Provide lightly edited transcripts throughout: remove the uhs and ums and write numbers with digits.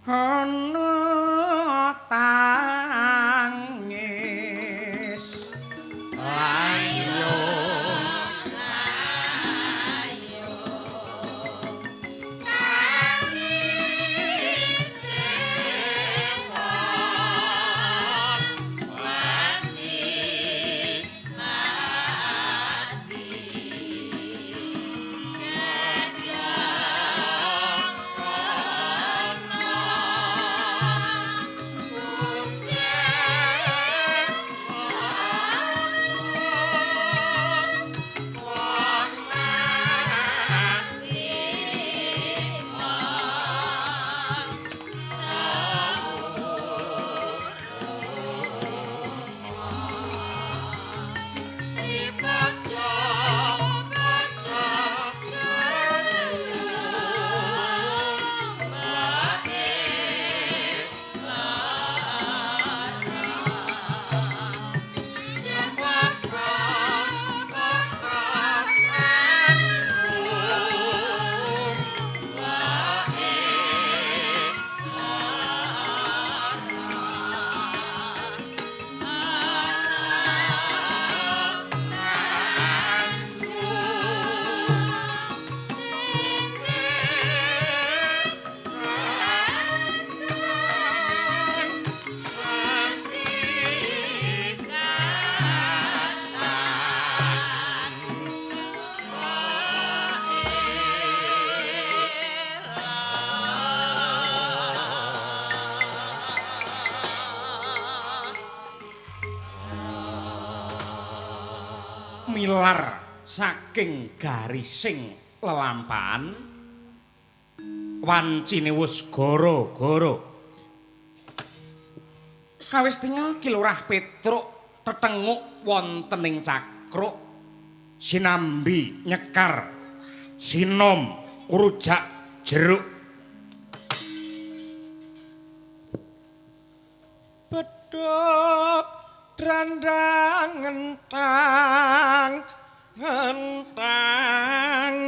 Ana tangis layo milar saking garising lelampahan wancine wus goro-goro. Kawis tingal Ki Lurah Petruk tetenguk wonten ing cakruk sinambi nyekar sinom rujak jeruk. Bedhog drandang ngentang ngentang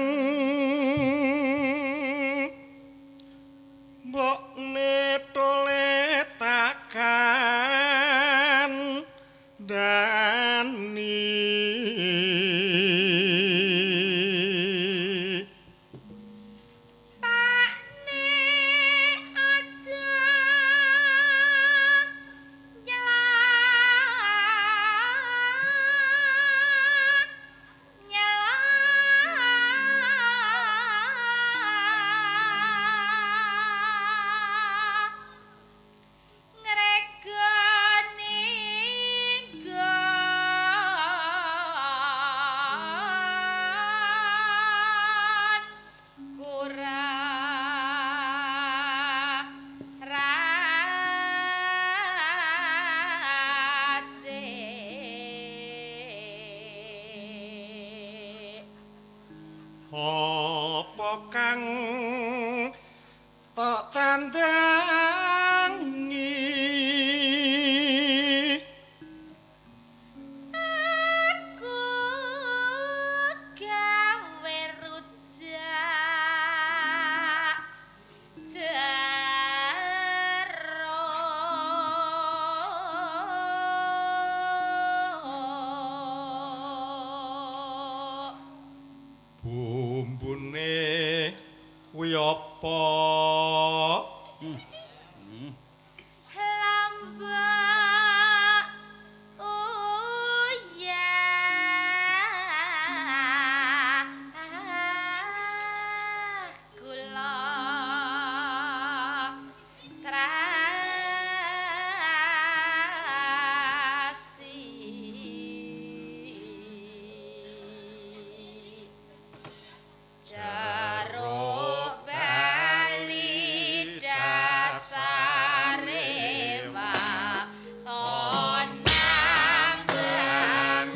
mbok netole takan dani. Apa kang tok tandangi aku gawe rujak jeruk bumbune kuwi apa? Lambak uyah kula terasi jeruk bali dasare waton nanggang.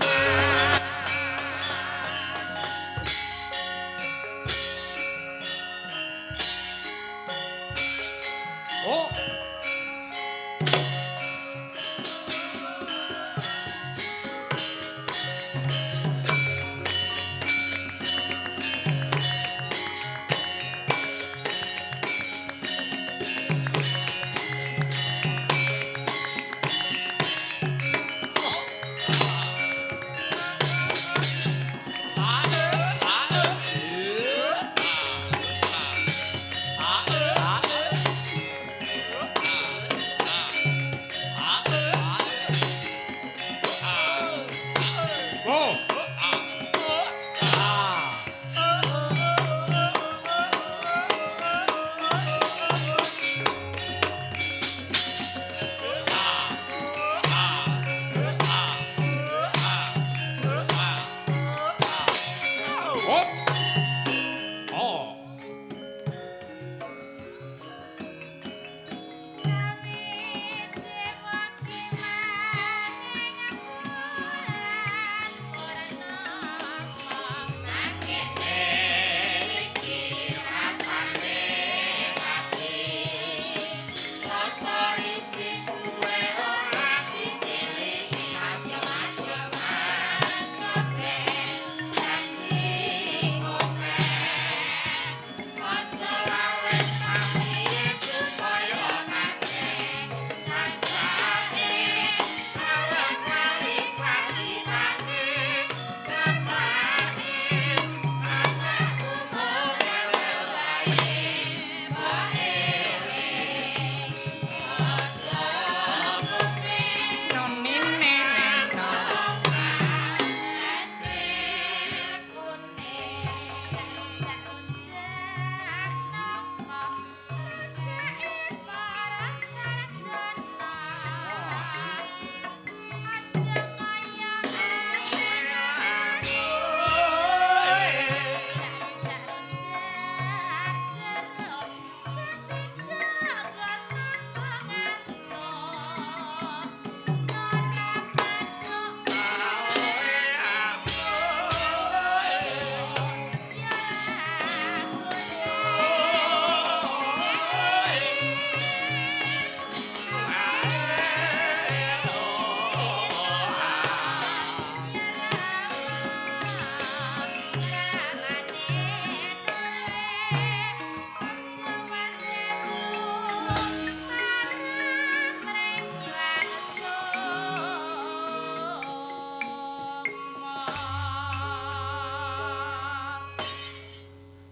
Oh.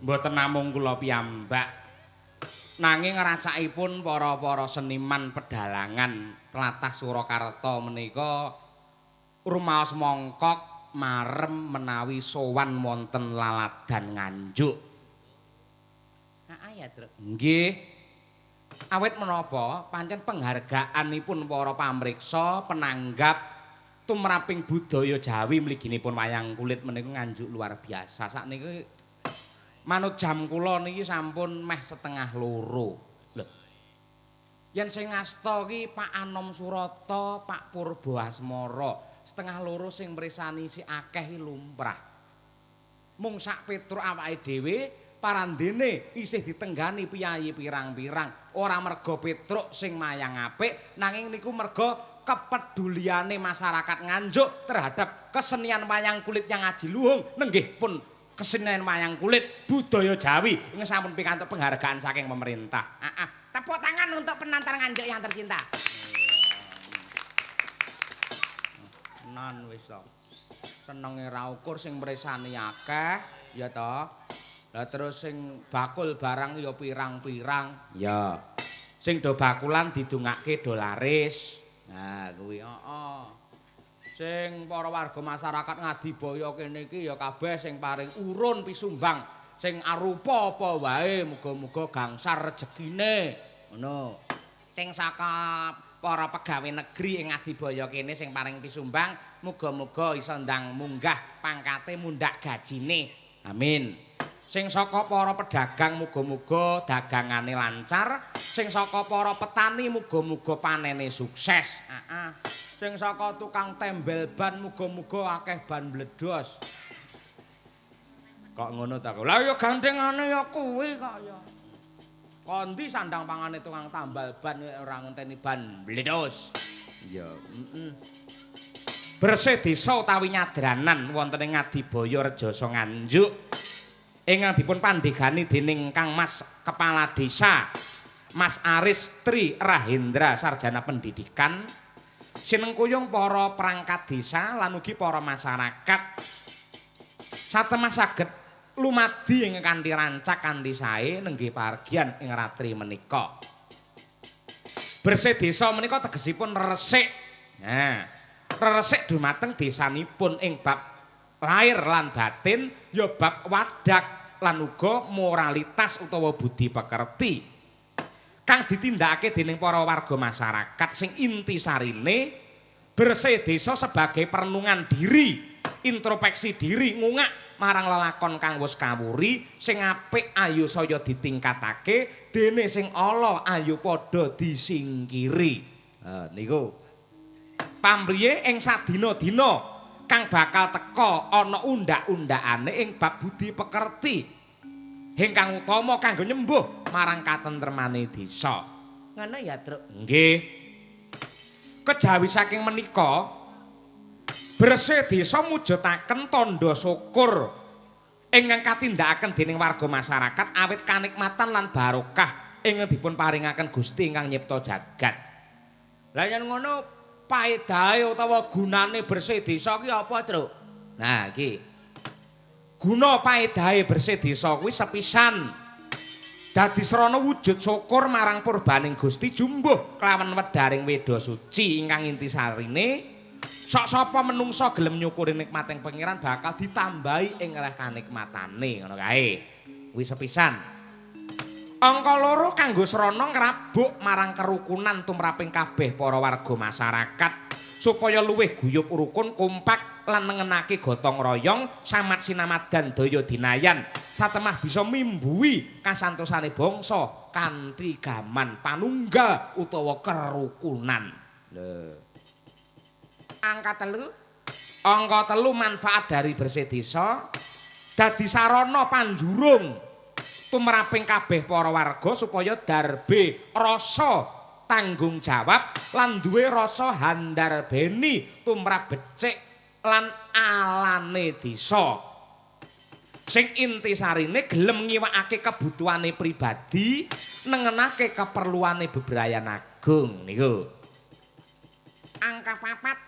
Mboten namung kula piyambak, nanging racakipun para-para seniman pedalangan tlatah Surakarta menika rumaos mongkok marem menawi sowan wonten laladan Nganjuk. Heeh ya, Truk. Nggih. Awit menapa pancen penghargaanipun para pamriksa, penanggap tumraping budaya Jawi mliginipun wayang kulit menika Nganjuk luar biasa. Sakniki manut jam kula niki sampun meh 1:30. Lho. Yen sing ngasta ki Pak Anom Surata, Pak Purbo Asmara, 1:30 sing mresani si akeh lumrah. Mung sak Petruk awake dhewe parandene isih ditenggani piyayi pirang-pirang. Ora merga Petruk sing mayang apik, nanging niku merga kepeduliane masyarakat Nganjuk terhadap kesenian wayang kulit yang ajiluhung nenggih pun kesenian wayang kulit budaya Jawi ingkang sampun pikantuk penghargaan saking pemerintah. Heeh. Tepuk tangan untuk penantar Nganjuk yang tercinta. Nan wis to. Senenge ra ukur sing mresani akeh, ya to. Lah terus sing bakul barang ya pirang-pirang. Ya. Sing do bakulan didongake do laris. Nah, kuwi heeh. Sing para warga masyarakat Ngadibaya kene iki ya kabeh sing paring urun pisumbang sing arupa apa wae muga-muga gangsar rejekine. Ngono. Sing saka para pegawe negeri ing Ngadibaya kene sing paring pisumbang muga-muga iso ndang munggah pangkate mundhak gajine. Amin. Sing saka para pedagang muga-muga dagangane lancar, sing saka para petani muga-muga panene sukses. Heeh. Sing saka tukang tembel ban muga-muga akeh ban bledos. Kok ngono ta? Lah ya gandengane ya kuwi kok ya. Kondi sandang pangane tukang tambal ban ora ngenteni ban bledos. Ya, heeh. Bersih desa utawi nyadranan wonten ing Ngadibaya Rejasa Nganjuk ingkang dipun pandhegani dening Kang Mas Kepala Desa Mas Aris Tri Rahendra Sarjana Pendidikan sinengkuyung para perangkat desa lan ugi para masyarakat satemah saged lumadi ing kanthi rancak kanthi sae nenggih pahargyan ing ratri menika. Bersih desa menika tegesipun resik. Nah, resik dumateng desanipun ing bab lahir lan batin ya bab wadak lan uga moralitas utawa budi pekerti kang ditindakake dening para warga masyarakat sing intisarine bersih desa sebagai perenungan diri, introspeksi diri, ngungak marang lelakon kang wis kawuri sing apik ayo saya ditingkatake dene sing ala ayo padha disingkiri. Ha niku pamriye ing sadina-dina kang bakal teka ana undak-undakane ing bab budi pekerti ingkang utama kanggo nyembuh marang katentremane desa. Ngono ya, Truk? Nggih. Kejawi saking menika bersih desa mujudaken tandha syukur ingkang katindakaken dening warga masyarakat awit kanikmatan lan barokah ingkang dipun paringaken Gusti ingkang nyipta jagat. Lah yen ngono paedahe utawa gunane bersih desa ki apa, Truk? Nah, iki. Guna paedahe bersih desa kuwi sepisan dadi srana wujud syukur marang purbaning Gusti jumbuh kelawan wedharing weda suci ingkang intisarine sok sapa menungsa gelem nyukuri nikmating Pangeran bakal ditambahi ing reh kanikmatane, ngono kae. Kuwi sepisan. Angka loro kanggo srana ngrabuk marang kerukunan tumraping kabeh para warga masyarakat supaya luwih guyub rukun kompak lan nengenake gotong royong samat sinamadan daya dinayan satemah bisa mimbuhi kasantosane bangsa kanthi gaman panunggal utawa kerukunan. Lho. Angka telu, angka telu manfaat dari bersih desa dadi sarana panjurung tumraping kabeh para warga supaya darbe rasa tanggung jawab lan duwe rasa handarbeni tumrap becik lan alane desa. Sing intisarine gelem ngiwakake kebutuhane pribadi, nengenake keperluane bebrayan agung niku. Angka papat,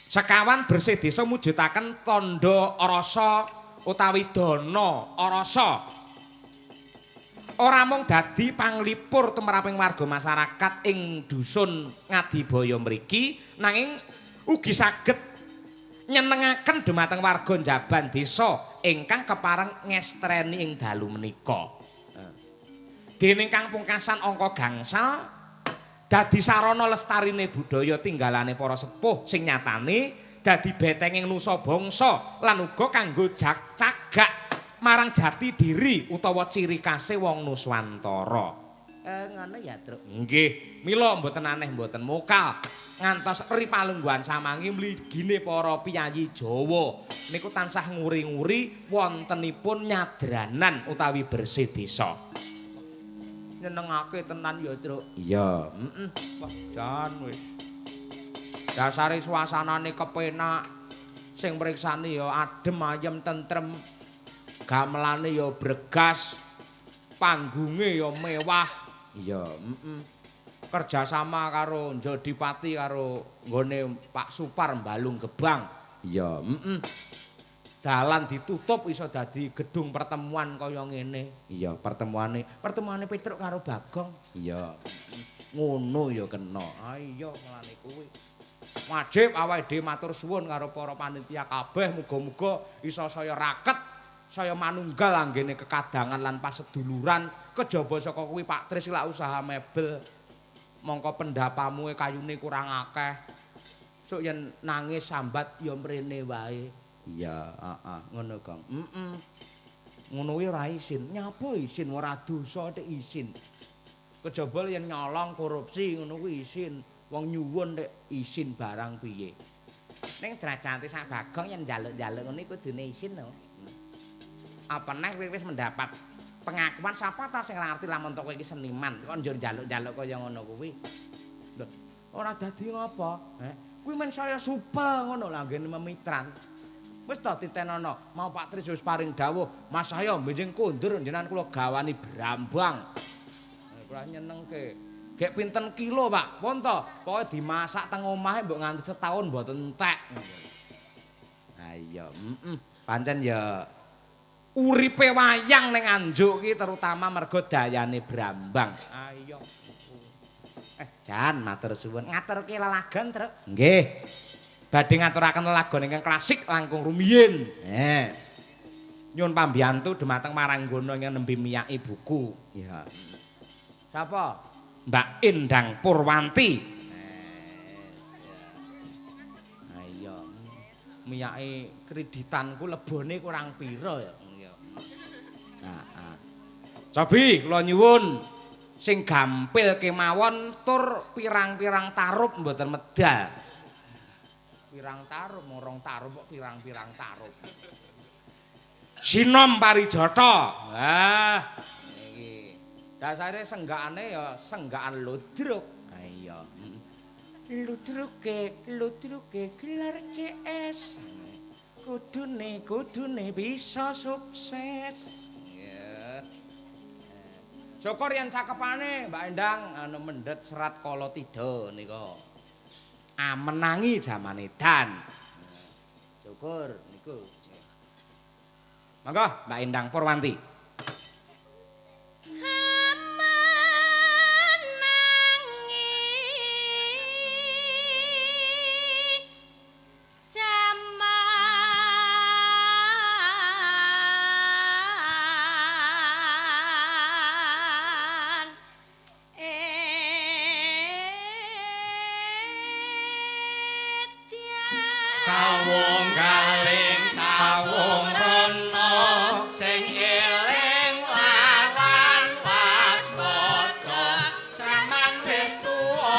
sekawan bersih desa mujudaken tandha rasa utawi dana rasa. Ora mung dadi panglipur tumraping warga masyarakat ing dusun Ngadibaya mriki, nanging ugi saged nyenengaken dumateng warga njaban desa ingkang kepareng ngestreni ing dalu menika. Dening kang pungkasan angka gangsal dadi sarana lestarine budaya tinggalane para sepuh sing nyatane dadi betenging nusa bangsa lan uga kanggo cagak marang jati diri utawa ciri khase wong Nuswantara. Ngono ya, Truk. Nggih, mila mboten aneh mboten mokal ngantos ripalungguhan samangi mligine para piyayi Jawa niku tansah nguri-nguri wontenipun nyadranan utawi bersih desa. Nyenengake tenan ya, Truk. Iya, heeh. Wah, jan wis. Dasare suasanane kepenak, sing mriksani ya adem ayem tentrem. Gamelane ya bregas, panggunge ya mewah. Iya, heeh. Kerjasama karo Jodipati karo nggone Pak Supar Balung Gebang. Iya, heeh. Dalan ditutup iso dadi gedung pertemuan kaya ngene. Iya, pertemuane Petruk karo Bagong. Iya. Ngono ya kena. Ah iya, mulane kuwi. Wajib awake dhewe matur suwun karo para panitia kabeh, muga-muga iso saya raket, saya manunggal anggene kekadangan lan paseduluran. Kejaba saka kuwi Pak Tris lak usaha mebel. Mongko pendapamu kayune kurang akeh. Sok yen nangis sambat ya mrene wae. Iya, heeh, ngono, Gong. Heeh. Ngono kuwi ora isin. Nyapa isin ora dosa tek isin. Kejaba yen nyolong korupsi ngono kuwi isin. Wong nyuwun tek isin barang piye. Ning derajate sak Bagong yen njaluk-njaluk ngene kudune isin to. Apa neh kowe wis mendapat pengakuan sapa ta sing ora ngerti lamun to kowe iki seniman kok njur njaluk-njaluk kaya ngono kuwi. Lho, ora dadi ngapa? Heh, kuwi men saya supel ngono lho anggene memitran. Wis to titenono, mau Pak Tris wis paring dawuh, Mas saya benjing kondur jenengan kula gawani brambang. Kula nyenengke. Gek pinten kilo, Pak? Pun to, pokoke dimasak teng omahe mbok nganti setahun mboten entek. Ha iya, heeh. Pancen ya uripe wayang ning Nganjuk iki terutama mergo dayane brambang. Ha iya. Jan matur suwun. Ngaturke lelagon, Truk. Nggih. Badhe ngaturaken lelagon ingkang klasik langkung rumiyin. Nyuwun pambiyantu dumateng maranggana ingkang nembe miyaki buku. Iya. Sapa? Mbak Endang Purwanti. Ha iya. Miyake kreditanku lebone kurang pira ya? Iya. Heeh. Cobi kula nyuwun sing gampil kemawon tur pirang-pirang tarup mboten medal. Pirang tarup, morong tarup kok pirang-pirang tarup. Sinom Parijata. Wah, iki dasare senggakane ya senggakan ludruk. Ha iya. Ludruke, ludruke gelar CS. Kudune, kudune bisa sukses. Iya. Syukur yen cakepane Mbak Endang anu mendhet serat kala tida nika. Amenangi jaman edan. Syukur niku. Monggo Mbak Endang Purwanti. Sawung galing sawung rono sing eling lawan waspada jaman wis tuwa.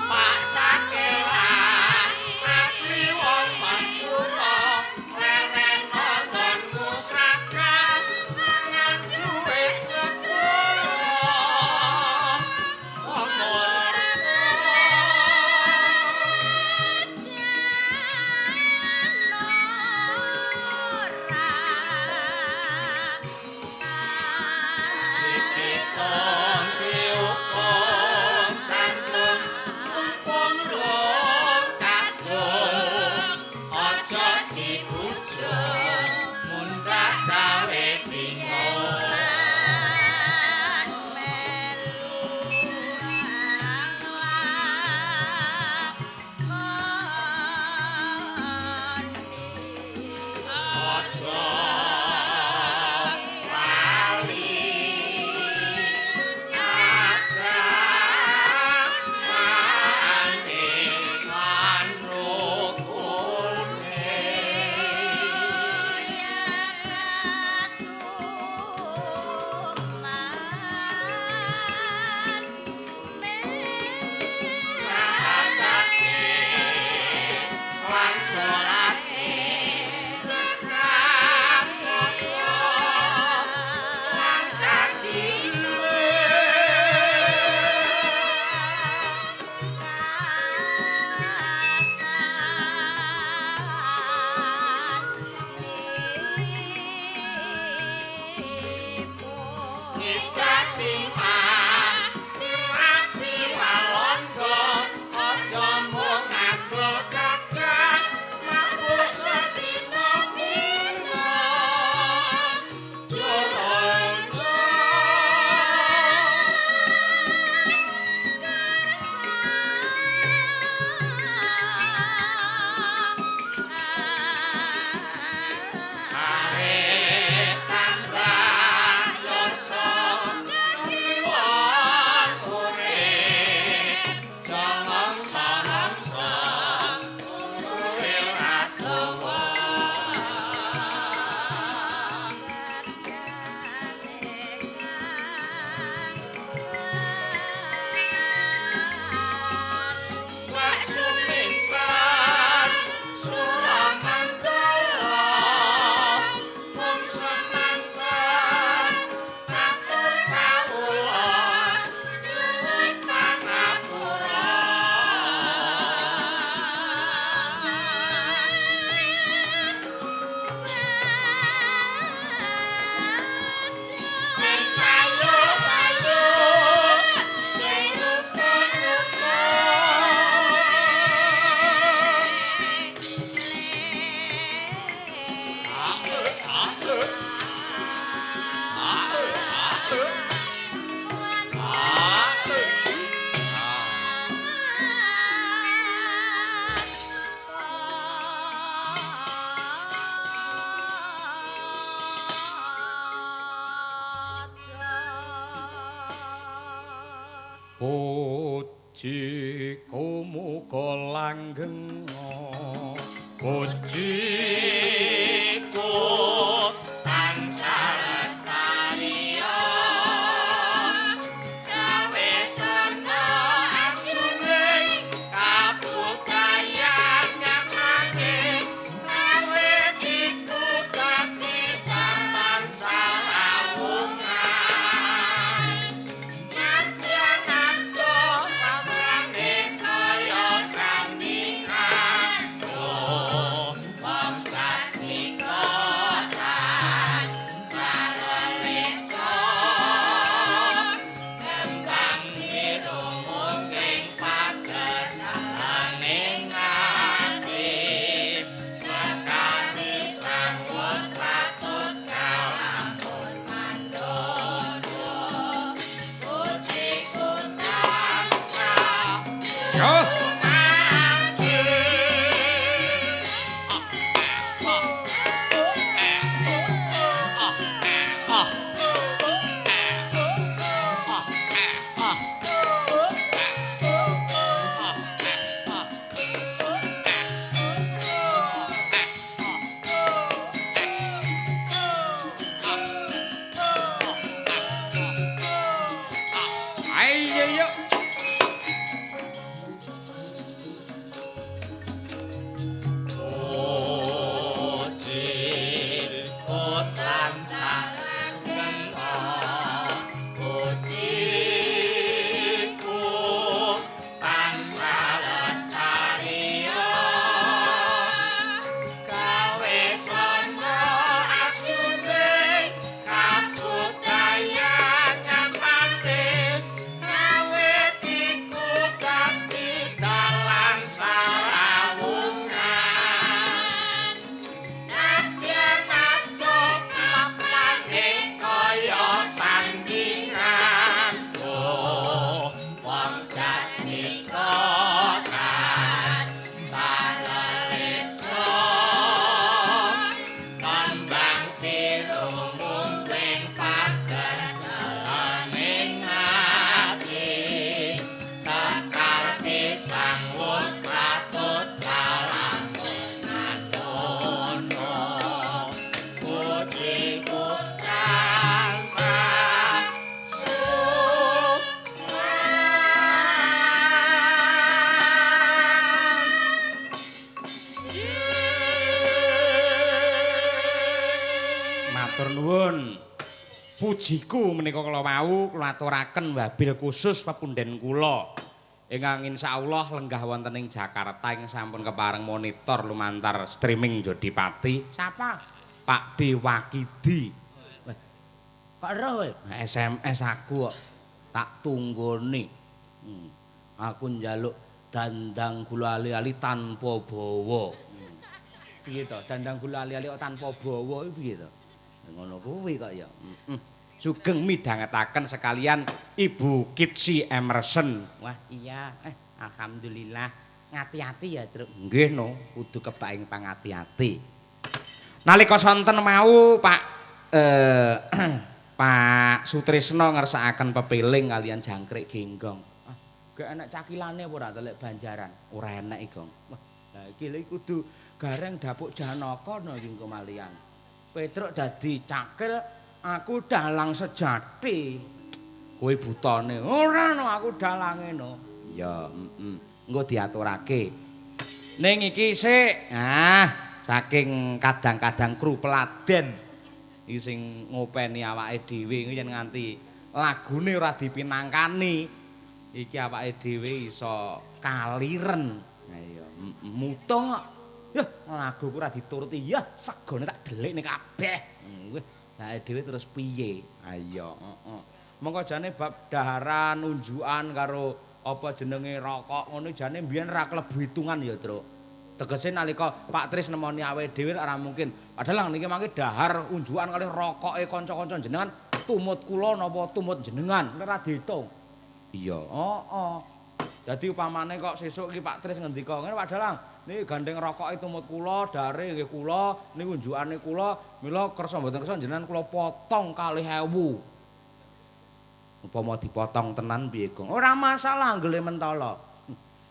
Pak Sakelan asli wong Madura leren nonton musraka mangan duit. Muga langgeng pujiku tansah lestari gawe sena ajuning kabudayan nyatane awit iku dadi sampan sarawungan nadyan adoh rasane kaya sandingan oh wong jatmika tansah leleka kembang biru mungking pagerdaning ati sekar pisang wus patut kalampun mandono pujiku tansah Yo. ati. Ayo yo. Pujiku tansah langgeng pujiku tansah lestari gawe sana ajuning kabudayan nyatane awit iku dadi dalan sarawungan nadyan adoh papane kaya sandingan oh wong jatmika tansah leleka kembang biru mungking pagerdaning ati sekar pisang wus patut kalampun mandono pujiku tansah suman. Matur nuwun. Pujiku menika kala wau kula aturaken wabil khusus pepunden kula ingkang insyaallah lenggah wonten ing Jakarta ing sampun kepareng monitor lumantar streaming Jodipati. Sapa? Pak Dewakidi. Weh. Kok ero kowe? SMS aku kok Tak tunggone. Aku njaluk dandang gula ali-ali tanpa bawa. Piye to? Dandang gula ali-ali kok tanpa bawa iki piye to? Ngono kuwi kok ya. Sugeng midhangetaken sekalian Ibu Kitsi Emerson. Wah, iya. Alhamdulillah. Ngati-ati ya, Truk. Nggih no, kudu kebak ing pangati-ati. Nalika sonten mau Pak Pak Sutrisno ngersakaken pepiling kalian jangkrik genggong. Ah, gak enak cakilane apa ora telek Banjaran? Ora enek iki, Gong. Wah, lah iki lho kudu gareng dapuk Janaka no iki engko malian. Petruk dadi cakil, aku dalang sejati. Kowe butane. Ora no, aku dalange no. Ya, heeh. Engko diaturake. Ning iki sik, ah, saking kadang-kadang kru peladen iki sing ngopeni awake dhewe yen nganti lagune ora dipinangkani iki awake dhewe iso kaliren. Ha iya, mutung kok. Yah, laguku ora dituruti. Yah, segone tak delikne kabeh. Wah, Lah dhewe terus piye? Ha iya, heeh. Mongko jane bab daharan, unjukan karo apa jenenge rokok ngono jane mbiyen ra klebu hitungan ya, Truk. Tegese nalika Pak Tris nemoni awake dhewe ora mungkin. Padahal niki mangke dahar unjukan kalih rokoke kanca-kanca jenengan tumut kula napa tumut jenengan ora diitung. Iya, heeh. Dadi upamane kok sesuk iki Pak Tris ngendika ngene Pak Dalang, niki gandeng rokoke tumut kula, dare nggih kula, niku unjukane kula, mila kersa mboten kersa jenengan kula potong 2.000. Upama dipotong tenan piye, Gong? Ora masalah anggele mentala.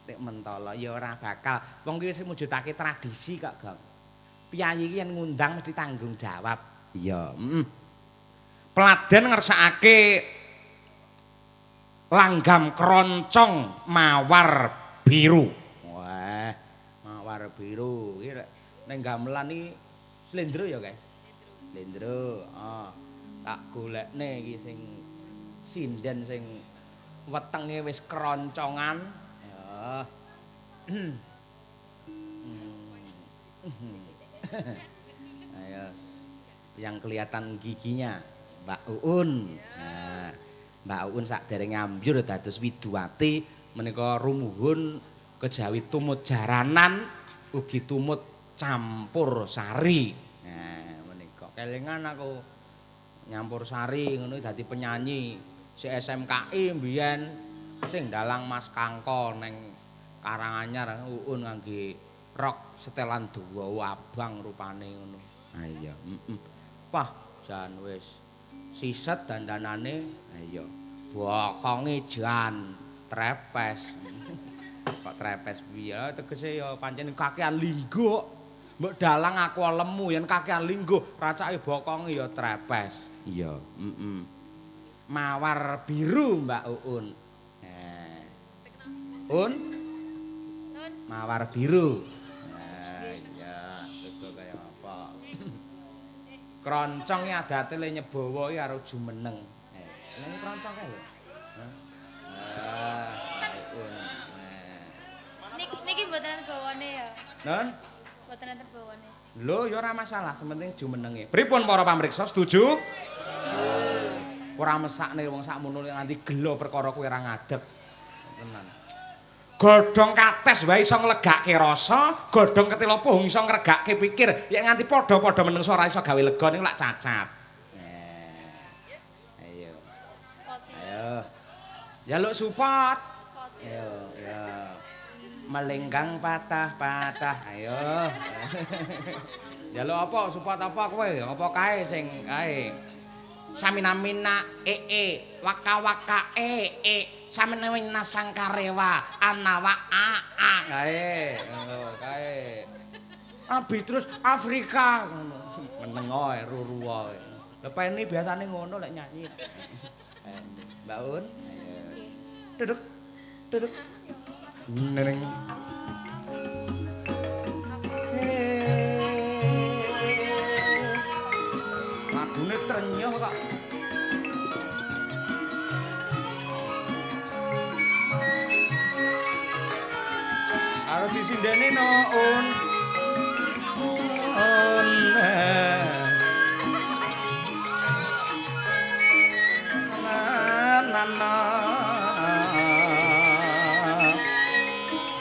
Nek mentala ya ora bakal. Wong ki wis mujudake tradisi kok, Gong. Piyayi iki yen ngundang mesti tanggung jawab. Iya, heeh. Peladen ngersakake langgam kroncong mawar biru. Wah, mawar biru. Iki ning gamelan iki slendro ya, guys. Slendro. Ah, tak golekne iki sing sinden sing wetenge wis kroncongan. Ya. Ayo. Yang kelihatan giginya Mbak Uun. Nah, Mbak Uun sakderenge ambyur dados widuwati menika rumuhun kejawi tumut jaranan ugi tumut campur sari. Nah, menika kelingan aku nyampur sari ngono dadi penyanyi si SMKI mbiyen sing dalang Mas Kangko neng Karanganyar Uun ngangge rok setelan dawa abang rupane ngono. Ha iya, heeh. Wah, jan wis siset dandanane. Ha iya. Bokonge jan trepes. Kok trepes piye? Tegese ya pancen kakean linggo. Mbok dalang aku lemu yen kakean linggo, racake bokonge ya trepes. Iya, heeh. Mawar biru Mbak Uun. Un? Mawar biru. Nah, iya, coba kaya apa. Kroncong iki adate le nyebawa iki karo jumeneng. Nang kroncong kae lho. Ah, Un. Niki mboten enten bawane ya. Nun? Mboten enten bawane. Lho, ya ora masalah, sementing jumenenge. Pripun para pamriksa setuju? Ora mesakne wong sakmono nganti gelo perkara kowe ora ngadeg. Tenan. Godhong kates wae iso nglegake rasa, godhong ketela pohong iso ngregake pikir. Yen nganti padha-padha menungso ora iso gawe lega niku lak cacat. Ayo. Ayo. Njaluk support. Ayo, ya. Melenggang patah-patah. Ayo. Njaluk apa? Support apa kowe? Apa kae sing kae? Samina-mina e waka waka e samina-mina sangkarewa anawa a a kae ngono kae. Abi terus Afrika ngono. Meneng ae ruruwa. Lha peni biasane ngono lek nyanyi. Mbak Un. Duduk. Duduk. Neneng. Lagune trenyuh kok. Karo disindene no Un. Un. Na na na.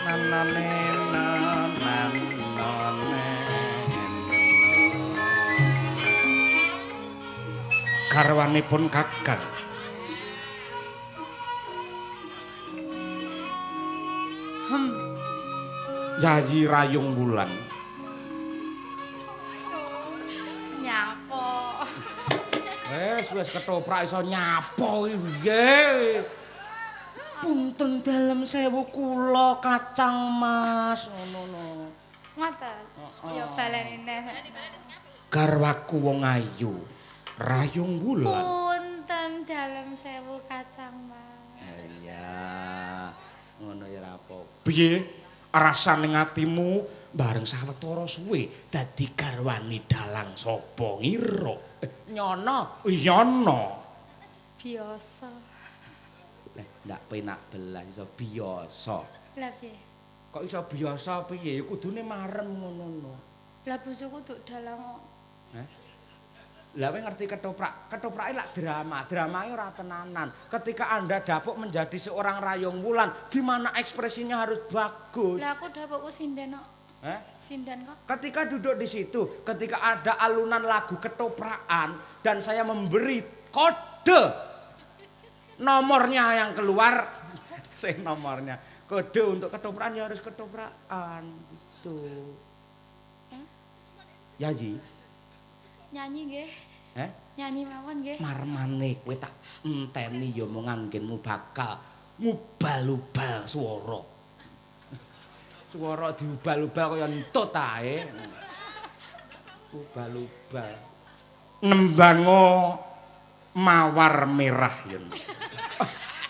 Na na na na na na. Garwanipun Kakang. Yayi Rayung Wulan. Nyapo. Wis wis ketoprak iso nyapo iki piye. Punten dalem sewu kula kacang Mas ngono no. Ngoten. Ya baleni neh. Garwaku wong ayu. Rayung Wulan. Punten dalem sewu kacang Mas. Iya. Ngono ya ra apa. Piye rasane atimu bareng sawetara suwe dadi garwane dalang sapa ngira? Nyono. Nyono. Biasa. Lah ndak penak belas iso biasa. Lah piye? Kok iso biasa piye? Ya kudune marem ngono no. Lah bojoku duk dalang kok. Heh? Lah kowe ngerti ketoprak? Ketoprake lak drama, dramane ora tenanan. Ketika Anda dapuk menjadi seorang Rayung Wulan, gimana ekspresinya harus bagus. Lah aku dapukku sinden kok. Heh? Sinden kok. Ketika duduk di situ, ketika ada alunan lagu ketoprakan dan saya memberi kode nomornya yang keluar, sing nomornya kode untuk ketoprakan ya harus ketoprakan gitu. Hmm? Ya Ji. Nyanyi nggih. Heh? Nyanyi mawon nggih. Marmane kowe tak enteni ya mung anggenmu bakal ngubal-ubal swara. Suara diubal-ubal kaya entut ae. Ubal-ubal. Nembango mawar merah yen.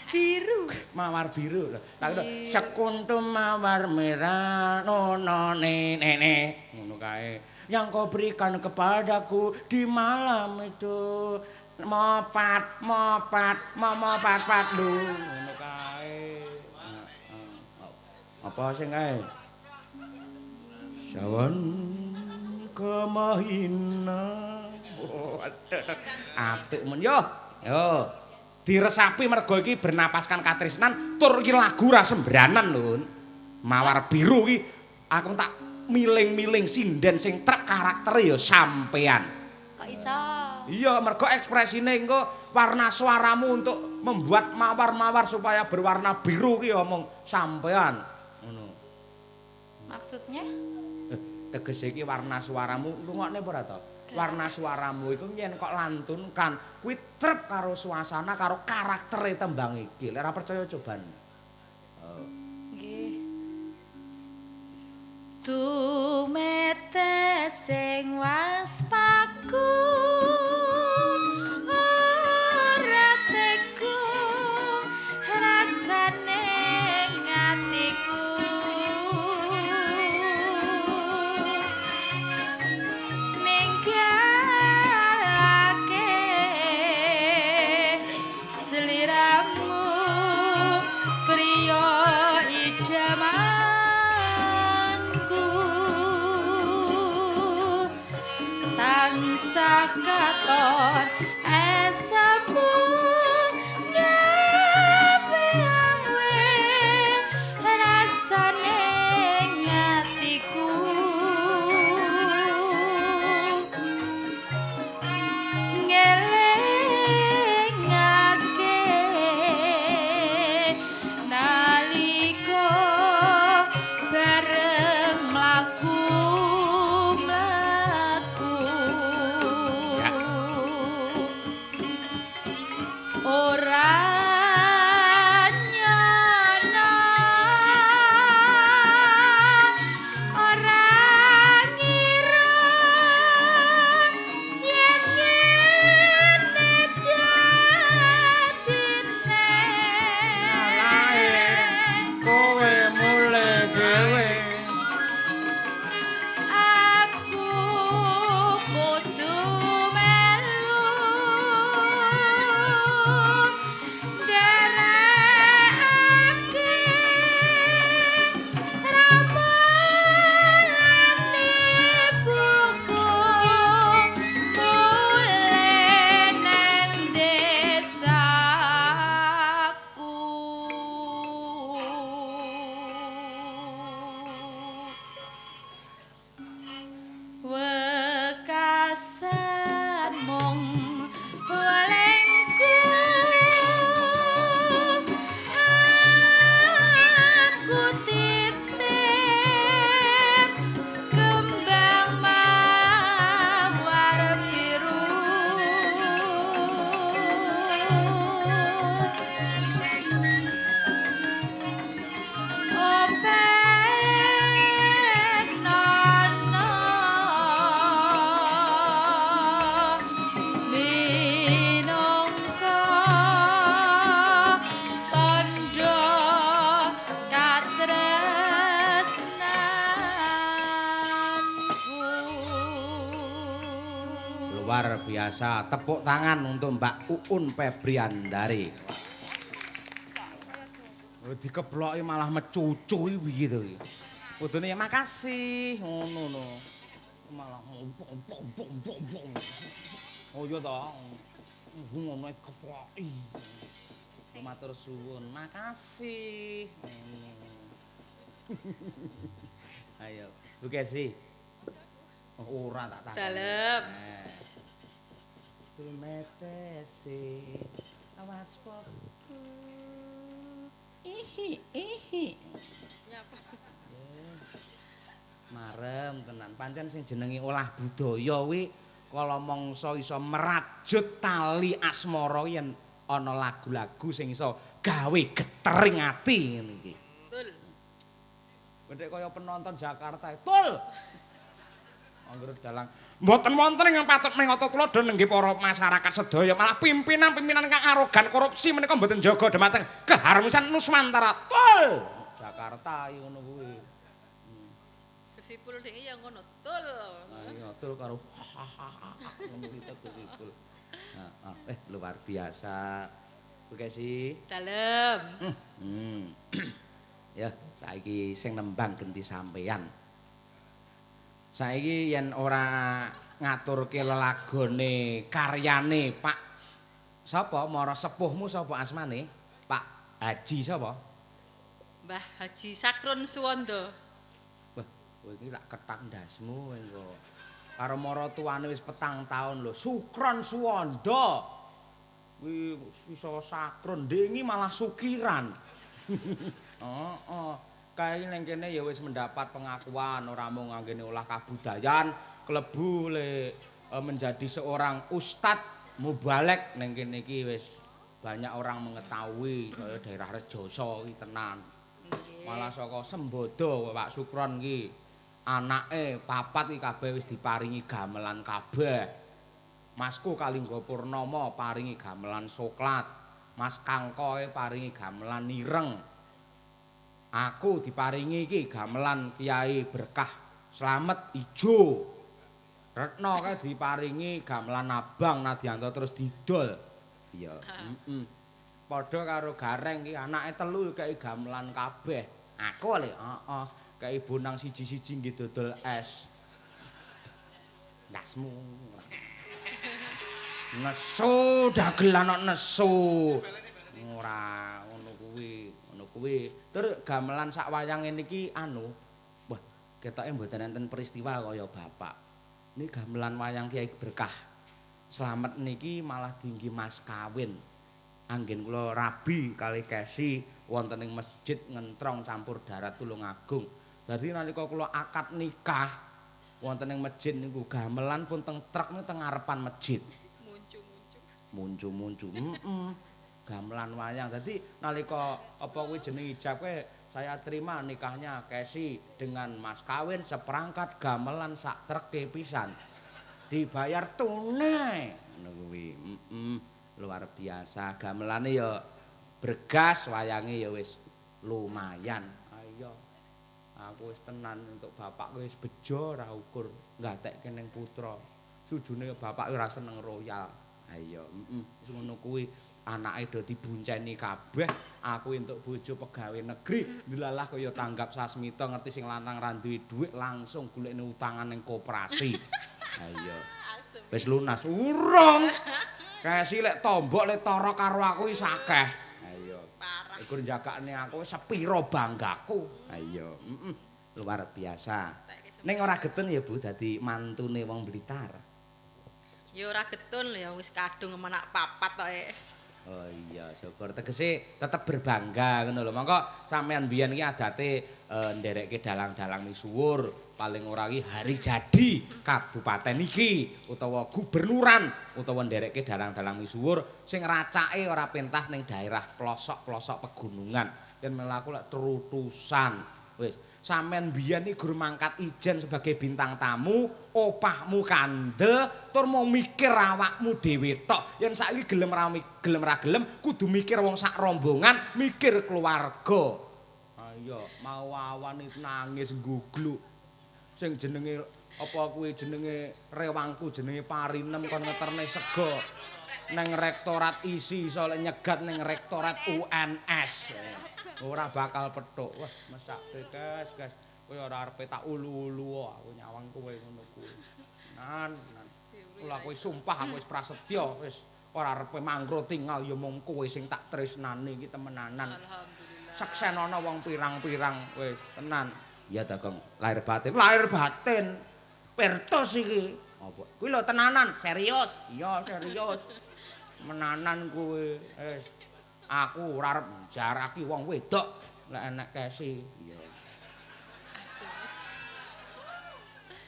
Biru. Mawar biru lho. Tak kira sekuntum mawar merah nono ne ne ngono kae. Yang kau berikan kepadaku di malam itu. Mopat, mopat, mopat pat lu ngono kae. Apa sing kae? Sawan kemahina. Oh, apik men yo. Yo. Diresapi mergo iki bernapaskan katresnan tur iki lagu ra sembranan lho. Mawar biru iki aku tak miling-miling sinden sing trep karaktere ya sampean. Kok iso? Iya, mergo ekspresine engko warna suaramu untuk membuat mawar-mawar supaya berwarna biru ki omong sampean. Ngono. Maksudnya? Tegese iki warna suaramu ngrungokne apa ora to? Warna suaramu iku yen kok lantunkan kuwi trep karo suasana karo karaktere tembang iki. Lek ora percaya coban. Oh. Nggih. Tumete sing waspaku ora tega rasane atiku ninggalake sliramu priya idamanku tansah katon esemu ngawe-awe rasane atiku ngelingake nalika bareng mlaku mlaku ora nyono ora ngira yen ngene dadine Kowe mulih dhewe. Aku kudu melu nderekake ramane buku mulih nang desaku. Wekasan mung welengku aku titip kembang mawar biru. Open minangka tandha katresnanku. Luar biasa, tepuk tangan untuk Mbak Uun Febriandari. Oh, dikeploki malah mecucu iki piye to iki? Kudune ya makasih ngono lho. Malah oh iya to. Ngono keploki. Matur suwun, makasih. Ayo, Bu Kesi. Oh, ora tak takoni. Dalem. Tumetese awas poku. Ihi ihi. Nyapa? Marem tenan, pancen sing jenenge olah budaya kuwi kala mangsa iso merajut tali asmara yen ana lagu-lagu sing iso gawe getering ati ngene iki. Betul. Mendek kaya penonton Jakarta. Tul. Angger dalang mboten wonten ingkang patut mengata tuladha nenggih para masyarakat sedaya, malah pimpinan-pimpinan kang arogan korupsi menika mboten jaga dhumateng keharmonisan Nuswantara. Tul. Jakarta iki ngono kuwi. Gus Ipul dhek ya ngono, tul. Nah, iya tul karo ngono kuwi to Gus Ipul. Heeh, luar biasa. Bu Kesi. Dalem. Ya, saiki sing nembang genti sampeyan. Saiki yen ora ngaturke lelagone karyane Pak sapa mara sepuhmu sapa asmane? Pak Haji sapa? Mbah Haji Sakrun Suwondo. Wah, kowe iki lak ketak ndasmu engko. Karo mara tuane wis 4 taun lho. Sukron Suwondo. Kuwi iso sakrun, ndengi malah sukiran. Heeh. Kae ning kene ya wis mendapat pengakuan ora mung anggene olah kabudayan, klebu le menjadi seorang ustad mubalek ning kene iki wis banyak orang mengetahui kaya daerah Rejoso iki tenan. Malah saka Sembodo Pak Sukron iki anake papat iki kabeh wis diparingi gamelan kabeh. Masku Kalingga Purnama paringi gamelan soklat, Mas Kangkoe paringi gamelan ireng. Aku diparingi iki gamelan Kiai Berkah Slamet ijo. Retno kae diparingi gamelan abang Nadianto terus didol. Iya, heeh. Padha karo Gareng iki anake 3 kei gamelan kabeh. Aku le, heeh, kei bonang siji-siji nggih dodol es. Ndasmu. Nesu dagelan kok nesu. Ora ngono kuwi, ngono kuwi. Tur gamelan sak wayang ngene iki anu, wah, ketoke mboten enten peristiwa kaya bapak. Niki gamelan wayang Kiai Berkah Slamet niki malah dinggi mas kawin. Anggen kula rabi kalih Kesi wonten ing masjid Ngentrong Campur Darat Tulungagung. Dadi nalika kula akad nikah wonten ing masjid niku gamelan pun teng truk niku teng ngarepan masjid. Muncu-muncu. Muncu-muncu. Heeh. Gamelan wayang. Dadi nalika apa kuwi jeneng ijab kuwi saya terima nikahnya Kesi dengan mas kawin seperangkat gamelan sak treke pisan. Dibayar tunai. Ngono kuwi. Heeh. Luar biasa. Gamelane ya bergas, wayange ya wis lumayan. Ayo. Aku wis tenan untuk bapak wis bejo ora ukur gatekke ning putra. Sujune bapak ora seneng royal. Ayo, heeh, wis ngono kuwi. Anake do dibunceni kabeh, aku entuk bojo pegawe negeri, ndilalah kaya tanggap sasmita ngerti sing lanang ra duwe dhuwit langsung golekne utangan ning koperasi. Ayo. Wis lunas. Urung. Kesi lek tombok lek tara karo aku wis akeh. Ayo. Parah. Iku njagakne aku sepiro banggaku. Ayo, heeh. Luar biasa. Ning ora getun ya Bu dadi mantune wong Blitar. Ya ora getun ya wis kadung anak papat tok e. Oh iya, syukur. Tegese tetep berbangga ngono lho. Mongko sampean biyen iki adate nderekke dalang-dalang misuwur, paling ora iki hari jadi kabupaten iki utawa gubernuran utawa nderekke dalang-dalang misuwur sing racake ora pentas ning daerah pelosok-pelosok pegunungan. Yen mlaku lek trutusan. Wis, sampean biyen iki gur mangkat ijen sebagai bintang tamu, opahmu kandel, tur mau mikir awakmu dhewe tok. Yen saiki gelem ra gelem ra gelem kudu mikir wong sak rombongan, mikir keluarga. Ayo, mau awan iki nangis nggugluk. Sing jenenge apa kuwi jenenge rewangku jenenge Parinem kon ngeterne sego neng rektorat ISI iso lek nyegat neng rektorat UNS. Ora bakal petuk. Wah, mesake Kes, Kes. Kowe ora arepe tak ulu-ulu aku nyawang kowe ngono kuwi. Nan, nan. Kula kowe sumpah aku wis prasetya, wis ora arepe mangro tinggal ya mung kowe sing tak tresnani iki temenanan. Alhamdulillah. Seksenana wong pirang-pirang wis tenan. Iya ta, Gong. Lahir batin. Lahir batin. Pertos iki. Apa? Kuwi lho tenanan, serius. Iya, serius. Menanan kowe. Wis aku ora arep jaraki wong wedok lek enek Kesi. Iya.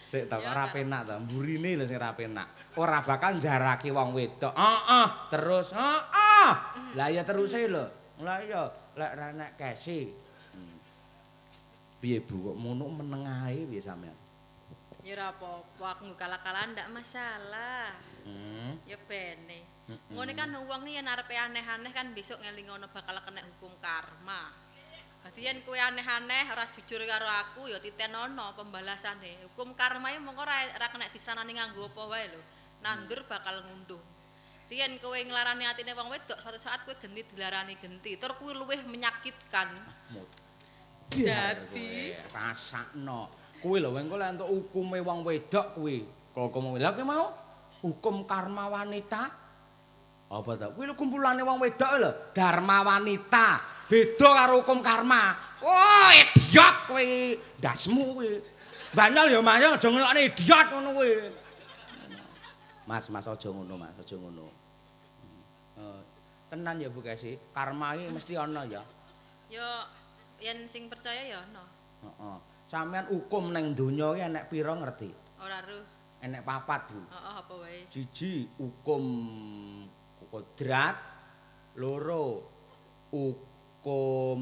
Sik ta ora penak ta, mburine lho sing ora penak. Ora bakal jaraki wong wedok. Heeh, terus heeh. Lah ya teruse lho. Lah iya lek ra enek Kesi. Piye Bu kok ngono meneng ae piye sampean? Ya ora apa-apa, aku nggo kalah-kalahan ndak masalah. Ya bene. Ngene kan wong yen arepe aneh-aneh kan besok ngelingono bakal kena hukum karma. Dadi yen kowe aneh-aneh ora jujur karo aku ya titenono pembalasane. Hukum karma iki mongko ora kena disranani nganggo apa wae lho. Nandur bakal ngunduh. Dadi yen kowe nglarani atine wong wedok suatu saat kowe genti dilarani genti, tur kuwi luwih menyakitkan. Dadi rasakno. Kuwi lho engko lek entuk hukume wong wedok kuwi. Kok hukum lha kuwi mau hukum karma wanita. Apa ta? Kuwi lho kumpulane wong wedok lho, dharma wanita. Beda karo hukum karma. Oh, idiot kowe. Ndasmu kowe. Banyol ya mayang aja ngelokne idiot ngono kowe. Mas, Mas aja ngono, Mas, aja ngono. Tenan ya Bu Kesi, karma iki mesti ana ya. Ya yen sing percaya ya ana. Heeh. Sampeyan hukum ning donya iki enek pira ngerti? Ora ruh. Enek papat, Bu. Heeh, apa wae? Siji hukum kodrat, loro hukum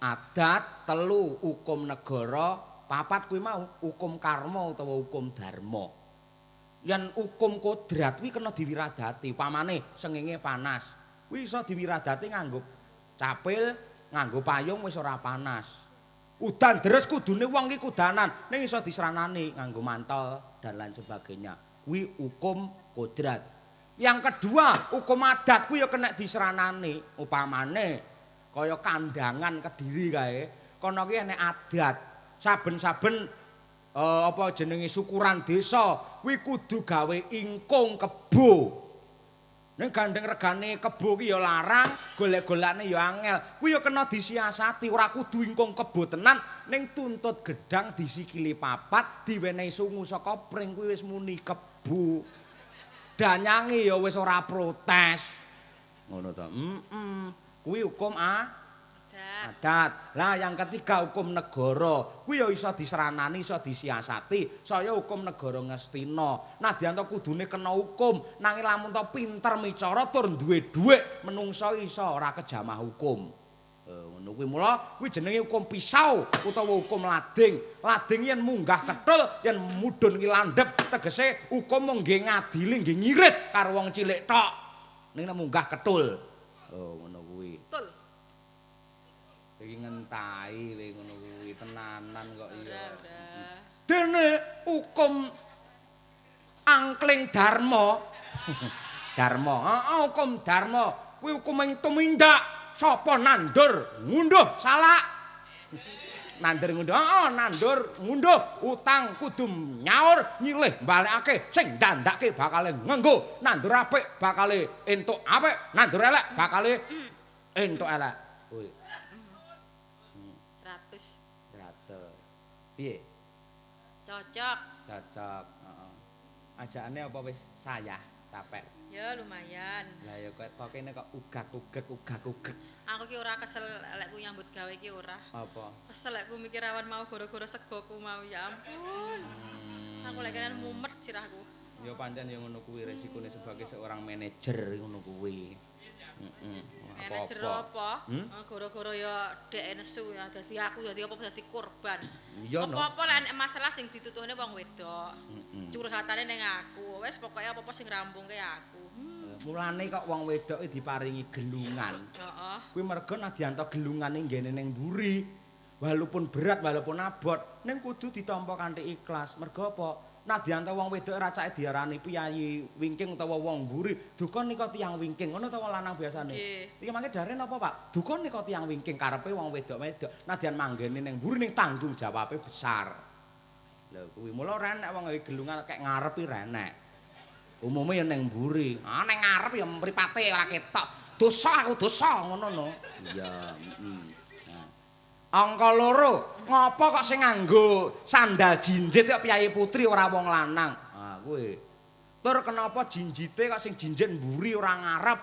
adat, telu hukum negara, papat kuwi mau hukum karma utawa hukum dharma. Yen hukum kodrat kuwi kena diwiradati, pamane sengenge panas. Kuwi iso diwiradati nganggo capil, nganggo payung wis ora panas. Udan deres kudune wong iki kudanan, ning iso disranani nganggo mantel dan lain sebagainya. Kuwi hukum kodrat. Yang kedua, hukum adat kuwi ya kena disranani. Upamane kaya kandangan Kediri kae, kono ki enek adat. Saben-saben apa jenenge syukuran desa, kuwi kudu gawe ingkung kebo. Ning gandeng regane kebo ki ya larang, golek-golekane ya angel. Kuwi ya kena disiasati, ora kudu ingkung kebo tenan, ning tuntut gedang disikili papat, diwenehi sungu saka pring kuwi wis muni kebo. Danyange ya wis ora protes. Ngono to. Heeh. Kuwi hukum adat. Lah yang ketiga hukum negara. Kuwi ya iso disranani, iso disiasati. Saya hukum negara Ngastina. Nadyan to kudune kena hukum, nanging lamun to pinter micara tur duwe dhuwit, menungso iso ora kejamah hukum. Ngono kuwi mula kuwi jenenge hukum pisau utawa hukum lading. Lading yen munggah ketul, yen mudhun ki landhep, tegese hukum mung nggih ngadili, nggih ngiris karo wong cilik tok. Ning nek munggah ketul. Oh, ngono kuwi. Betul. Iki ngentai kowe ngono kuwi tenanan kok iya. Ora. Dene hukum angkling dharma. Dharma, heeh hukum dharma. Kuwi hukum ing tumindak. Sapa nandur ngunduh salak. Nandur ngunduh, heeh nandur ngunduh utang kudu nyaur nyilih balekake sing dandake bakale nganggo. Nandur apik bakale entuk apik, nandur elek bakale entuk elek. Kuwi. 100. 100. Piye? Cocok. Cocok, heeh. Ajakane apa wis sayah, capek. Ya lumayan. Lah ya kok kene kok ugak-ugek ugak-ugek. Aku ki ora kesel lek ku nyambut gawe ki ora. Apa? Kesel lek ku mikir awan mau gara-gara segoku mau ya ampun. Aku lek kene mumet sirahku. Ya pancen ya ngono kuwi resikone sebagai seorang manajer ngono kuwi. Heeh. Manajer apa? Gara-gara ya dhek nesu ya dadi aku dadi apa dadi korban. Iya no. Apa-apa lek nek masalah sing ditutuhne wong wedok. Curhatane ning aku. Wis pokoke apa-apa sing rampungke aku. Mulane kok wong wedok iki diparingi gelungan. Heeh. Kuwi merga nadyan gelungane nggene ning mburi. Walaupun berat, walaupun abot, ning kudu ditampa kanthi ikhlas. Merga apa? Nadyan wong wedok racake diarani piyayi wingking utawa wong mburi, duka nika tiyang wingking. Ngono ta wong lanang biasane. Iki mangke dare napa, Pak? Duka nika tiyang wingking karepe wong wedok-wedok. Nadyan manggene ning mburi ning tanggung jawabe besar. Lha kuwi mula ora enek wong gawe gelungan kek ngarep iki ra enek. Umume ya ning mburi. Ah ning ngarep ya mripate ora ketok. Dosa aku dosa ngono no. Iya, heeh. Angka loro, ngopo kok sing nganggo sandal jinjit kok piyayi putri ora wong lanang? Ah kuwi. Tur kenapa jinjite kok sing jinjit mburi ora ngarep?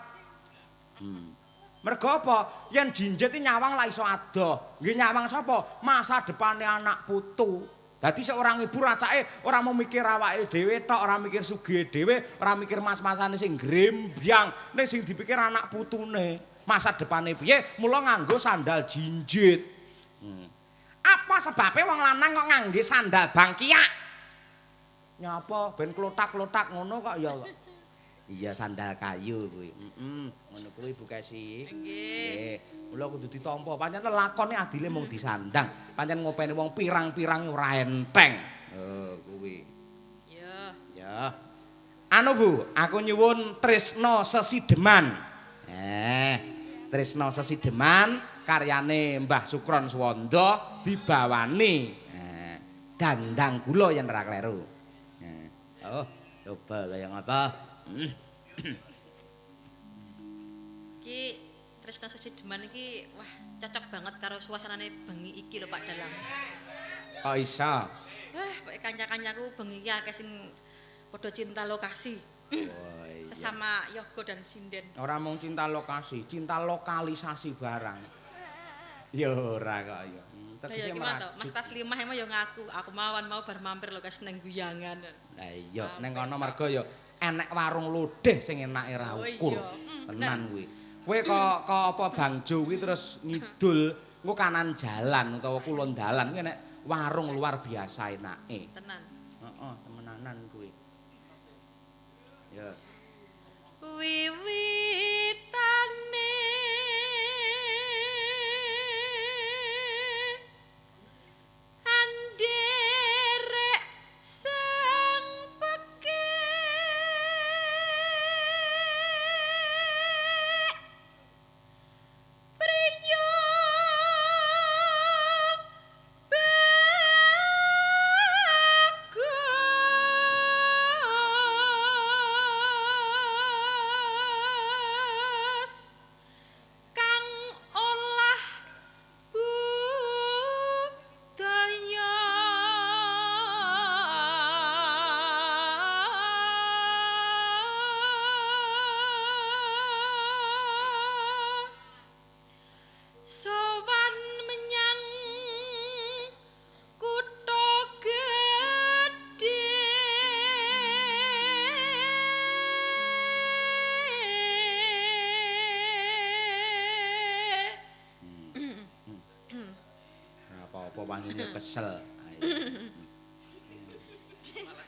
Mergo apa? Yen jinjit iki nyawang lah iso adoh. Nggih nyawang sapa? Masa depane anak putu. Dadi seorang ibu racake ora mau mikir awake dhewe tok, ora mikir sugihe dhewe, ora mikir mas-masane sing grembyang, ning sing dipikir anak putune. Masa depane piye? Mula nganggo sandal jinjit. Apa sebabe wong lanang kok ngangge sandal bangkiak? Nyapa ben klotak-klotak ngono kok ya. Iya sandal kayu kuwi. Heeh, ngono kuwi Bu Kesi. Nggih. Mula kudu ditampa. Pancen lelakone adile mung disandang. Pancen ngopeni wong pirang-pirang ora enteng. Oh, kuwi. Ya. Ya. Anu Bu, aku nyuwun Tresna Sesideman. Tresna Sesideman karyane Mbah Sukron Suwanda dibawani dandang gula yen ora kleru. Oh, coba kaya ngapa? Iki Tresna Sesideman iki wah cocok banget karo suasanane bengi iki lho Pak Dalang. Kok iso? Pokoke kanca-kancaku bengi iki akeh sing padha cinta lokasi. Oh, iya. Sesama yoga dan sinden. Ora mung cinta lokasi, cinta lokalisasi barang. Ya ora kok ya. Lah ya gimana to? Mas Taslimah emang ya ngaku, aku mawan mau bar mampir lokasi nang Guyangan. Lah iya, nang kono mergo ya enek warung lodeh sing enake ra ukur. Tenan kuwi. Kowe kok apa Bangjo kuwi terus ngidul, engko kanan jalan utawa kulon dalan kuwi enek warung luar biasa enake. Tenan. Heeh, temenanan kuwi. Ya. Wiwitane anderek sang pekik priyo bagus kang olah budaya sowan menyang kutha gedhe Ora apa-apa wangine kesel. Ayo.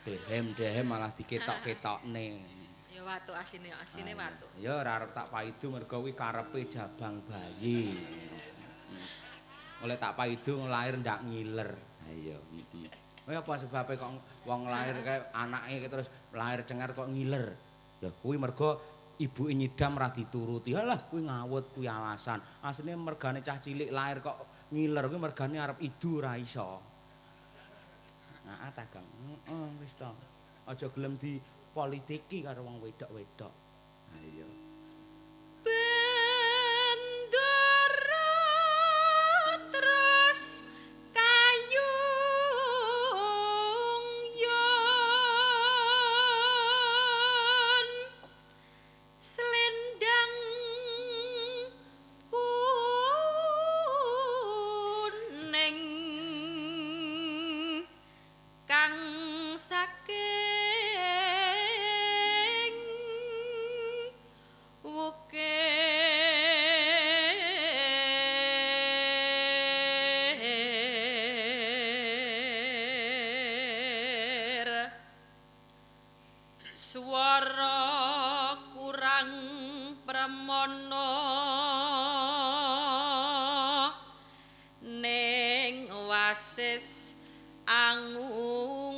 Dehem-dehem malah diketok-ketokne. Ya watu asline, asline watu. Ya ora arep tak paidu mergo kuwi karepe jabang bayi. Oleh tak paidu lahir ndak ngiler. Ayo. Kowe apa sebabe kok wong lahir kae anake terus lahir cengar kok ngiler? Ya kuwi mergo ibuke nyidam ora dituruti. Halah kuwi ngawut kuwi alasan. Asline mergane cah cilik lahir kok ngiler kuwi mergane arep idu ora iso. Nah, ta Kang. Heeh, wis to. Aja gelem dipolitiki karo wong wedok-wedok. Ayo. Bendoro terus kayung yon selendang kuning kang saking wukir swara kurang premana ning wasis angungrum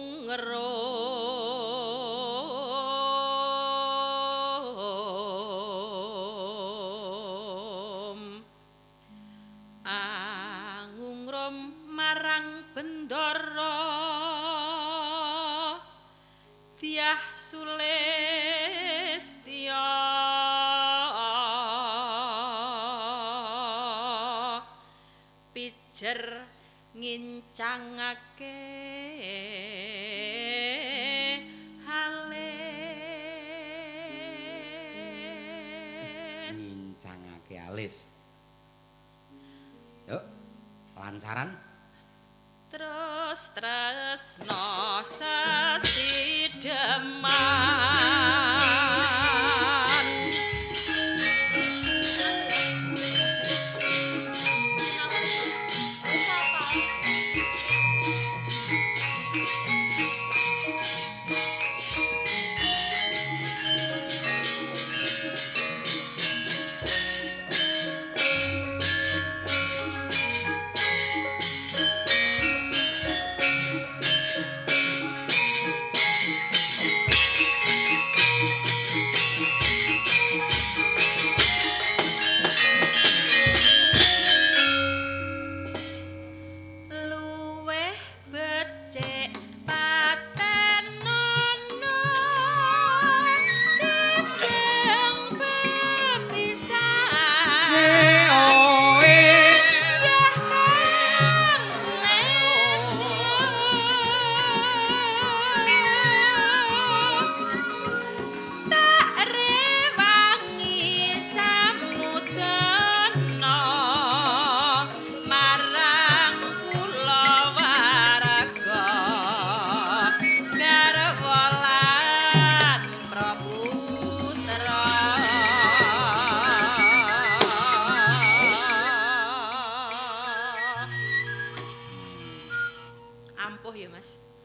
angungrum marang bendara Dyah Sulistya pijer ngincangake alis. Ngincangake alis. Yuk, lancaran. Terus tresno sesideman Sapa?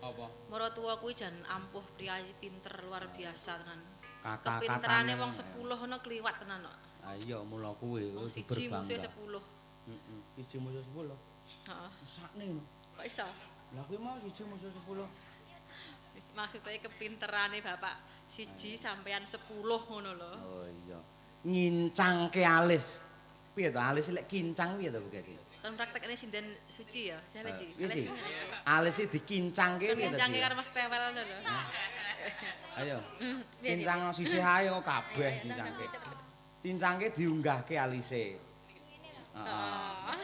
Apa? Maratuwa kuwi jan ampuh priyayi pinter luar biasa tenan. Kata-katane. Kepinterane wong 10 ngono kliwat tenan kok. Ah iya mula kuwi Wong kudu siji musuhe berbangga. 10. Heeh. Siji musuh 10. Heeh. Sakne. Kok iso? Lah kuwi mau siji musuh 10. Wis maksude kepinterane bapak siji sampean 10 ngono lho. Oh iya. Ngincangke alis. Piye to alis lek kincang piye to Bu Kesi? Kon praktekne sinden suci ya, jale Ci. Piye, Alis Ci? Alis iki dikincangke Kon piye to? ngincangke Ci? karo Mas Tewel ngono lho. Ayo. Piye, piye? Kincang sisih ae kok kabeh Ayo, ayo, kincangke. cepet, cepet. Cincangke diunggahke alise. Heeh.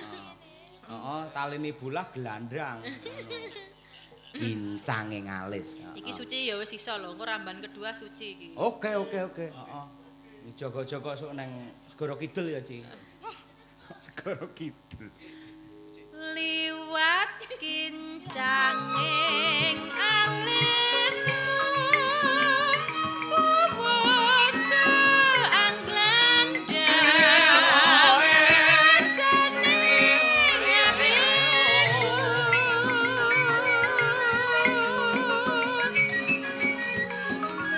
Heeh, taline bolah gelandang ngono. Kincange ngalis. Iki suci ya wis iso lho, engko ramban kedua suci iki. Oke, oke, oke. Heeh. Jaga-jaga sok nang Segara Kidul ya, Ci. Segara Kidul. Liwat kincanging alismu kuwasa angglandang rasane atiku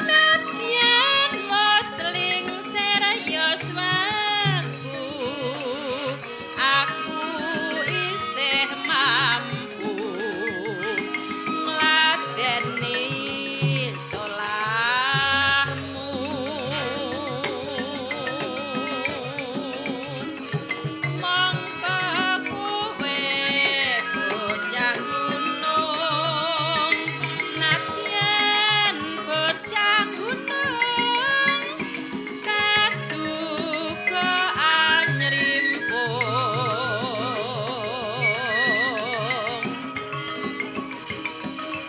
nadyan mosling serius waku aku isih mampu ngladeni solahmu mongko kowe bocah gunung nadyan bocah gunung kaduga anyrimpung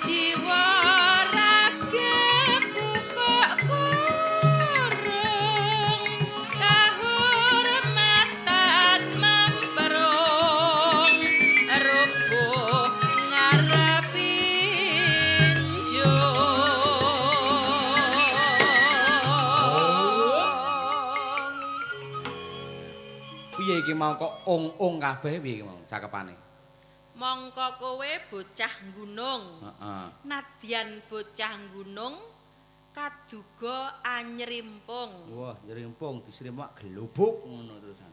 jiwa ragaku kok kurung kahormatan mamperung rubuh ngarepin jung. Piye iki mau kok ong-ong kabeh piye iki mau cakepane? Mongko kowe bocah gunung. Heeh. Nadyan bocah gunung kaduga anyrimpung. Wah, nyerimpung disrimak gelubuk ngono terusan.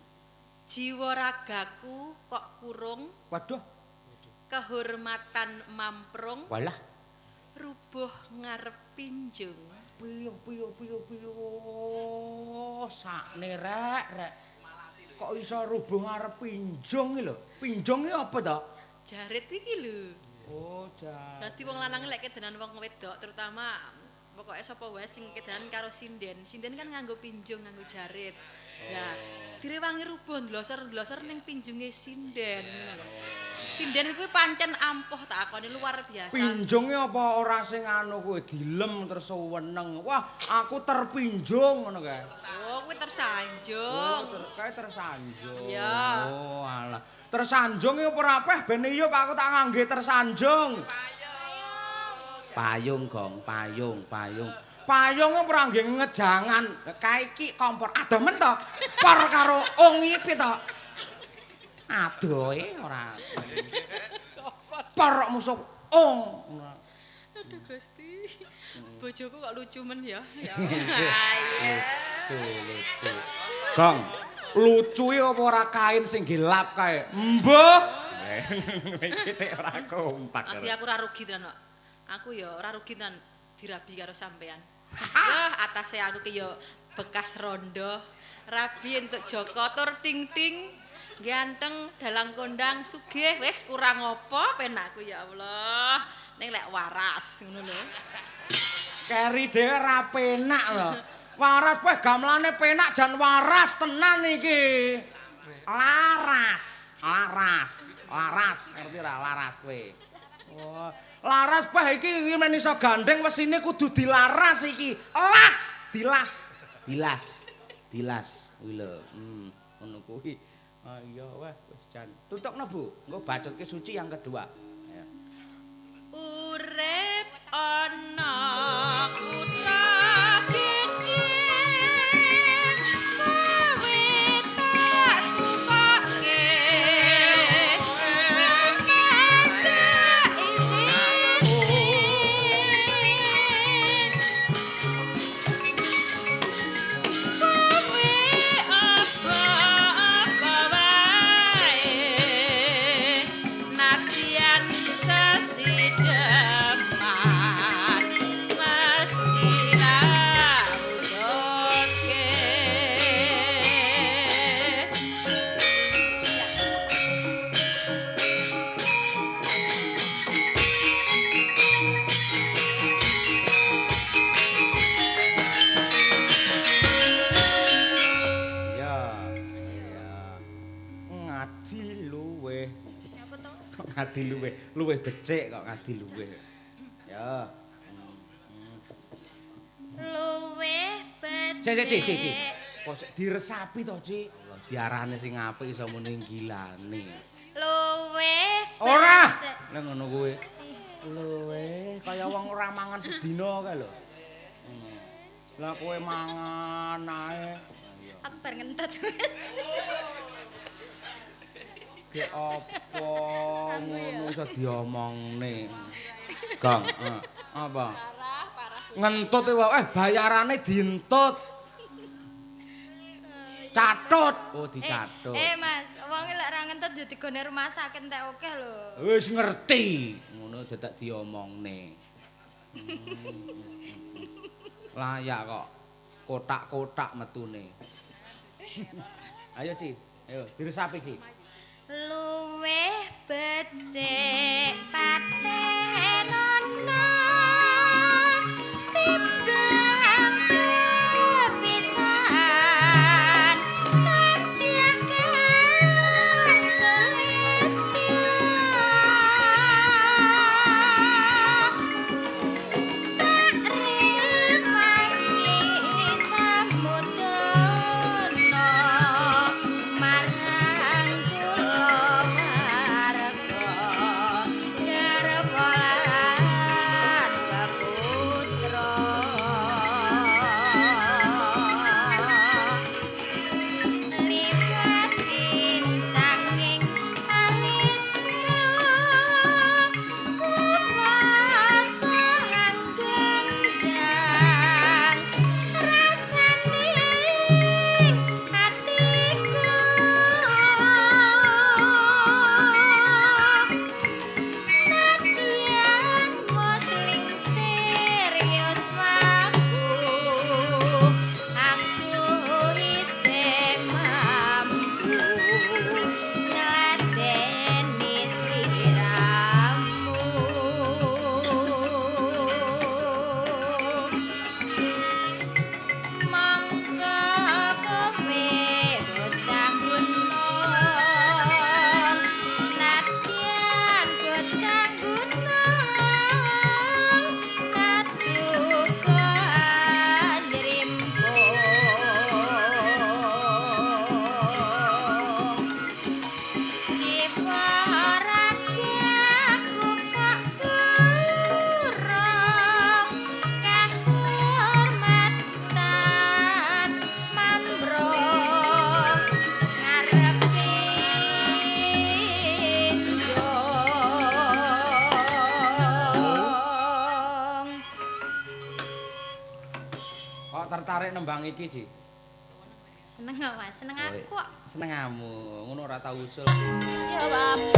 Jiwa ragaku kok kurung Waduh, kehormatan mamprung walah. rubuh ngarep pinjung. Piyo piyo piyo piyo sakne rek rek. Kok iso rubuh ngarep pinjung iki lho? Pinjung iki apa to? Jarit iki lho. Oh, jar. Dadi wong lanang lek kedanan wong wedok terutama pokoke sapa wae sing kedanan karo sinden. Sinden kan nganggo pinjung, nganggo jarit. Lah, direwangi rubuh ndloser-ndloser ning pinjunge sinden ngono lho. Sinden kuwi pancen ampuh tak akoni luar biasa. Pinjunge apa ora sing anu kuwi dilem terus weneng. Wah, aku terpinjung ngono kae. Oh, kuwi tersanjung. Oh, kae tersanjung. Iya. Oh, alah. Tersanjung iki apa ora peh ben iya Pak aku tak ngangge tersanjung. Payung, Gong, payung, payung. Payung apa ora ngge ngejangan. Kae iki kompor. Adoh men to. Por karo ong iki piye to? Adohe ora. Por kok musuh ong. Aduh Gusti. Bojoku kok lucu men ya. Ya Allah. Lucu, lucu. Gong, lucu iki apa ora kain sing gelap kae? Mbuh. Iki tek ora kompak. Adi aku ora rugi tenan kok. Aku ya ora rugi tenan dirabi karo sampean. Wah, atase aku ki ya bekas rondo. Rabi entuk Joko tur ting-ting. Ganteng, dalang kondang, sugih, wis kurang apa penakku ya Allah. Ning lek waras ngono lho. Keri dhewe ora penak lho. Waras weh gamelane penak jan waras tenan iki. Laras, laras, laras, ngerti ora laras kowe? Oh, laras weh iki iki men iso gandeng wesine kudu dilaras iki. Las, dilas, dilas, dilas kuwi lho. Ngono kuwi. Ah iya weh wis jan. Tutukno Bu, engko bacutke suci yang kedua. Ayo. Urip ana kutha gedhe kowe tak tukokke masa isine. Ngadi luweh, luweh becik kok ngadi luweh. Ya. Luweh becik. Cik, cik, cik, cik. Kok sik diresapi to, Cik? Diarane sing apik iso muni gilane. Luweh Ora. becik. Lah ngono kuwi. Luweh kaya wong ora mangan sedina kae lho. Ngono. Lah kowe mangan ae. Aku bar ngentut. Ge apa ngono iso diomongne. Gong, apa? Ngentut e wae, bayarane dientut. Catut. Oh, dicatut. Mas, wong lek ora ngentut yo digone rumah sakit entek akeh lho. Wis ngerti. Ngono dadak diomongne. Layak kok. Kotak-kotak metune. Ayo, Ci. Ayo, diresapi, Ci. Luweh becik patenono timbang pisan nadyan kang sulistya tak rewangi samudana marang kula warga garwa lan putra liwat pincanging alisra kuwasa anggendang rasane atiku nadyan wis lingsir yuswaku aku isih mampu ngladeni sliramu. Mangga kowe bocah gunung nadyan bocah gunung kaduka njrimpung jiwa ragaku kok kurang kahormatan mambrong ngarepe njong. Kok tertarik nembang iki, Ci? Seneng kok, Mas, seneng aku kok. Senengamu, ngono ora tau usul. Ya apa?